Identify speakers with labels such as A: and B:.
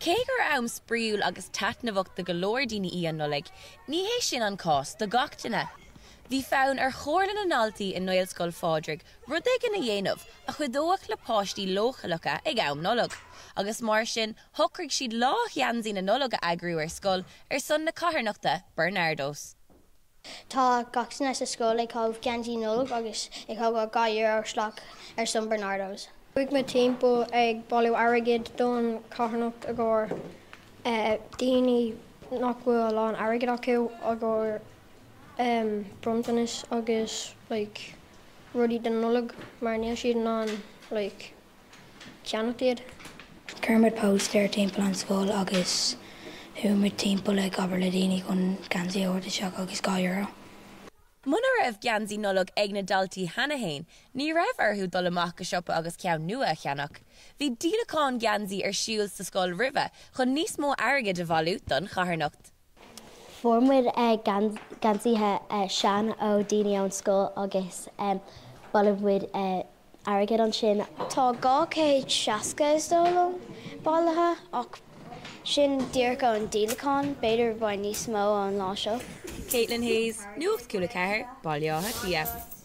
A: Cé gur am spraíúil agus taitneamhach do go leor daoine í an Nollaig, ní hé sin an cás do gach duine. Bhí fonn ar Chomhairle na nDaltaí i nGaelscoil Phádraig rud éigin a dhéanamh a chuideodh le páistí leochaileacha ag am Nollag, agus mar sin shocraigh siad Lá Gheansaí na Nollag a eagrú ar scoil ar son na carthanachta Barnardos.
B: Tá gach duine sa scoil ag caitheamh geansaí Nollag agus ag thógáil €2 isteach ar son Barnardos.
C: Chuaigh muid timpeall ag bailiú airgid don charthanacht i gcomhair daoine nach bhfuil a lán airgid acu i gcomhair bronntanas agus like rudaí don Nollaig mar níl siad in ann like ceannacht iad.
D: Chuir muid póstaer timpeall an scoil agus chuaigh muid timpeall ag abair le daoine chun geansaí a thabhairt isteach agus €2.
A: Muna raibh geansaí Nollag ag na daltaí cheana féin, ní raibh orthu dul amach go siopa agus ceann nua a cheannach. Bhí díolachán geansaí ar siúl sa scoil roimhe chun níos mó airgid a bhailiú don charthanacht.
E: Fuair muid geansaithe sean ó daoine ón scoil agus bhailigh muid airgead ansin.
B: Tá 260 is dóigh liom bailithe ach sin díreach ón díolachán, b'fhéidir beidh níos mó ón lá seo.
A: Caitlin Hayes, Nuacht Cúla 4, Baile Átha Cliath.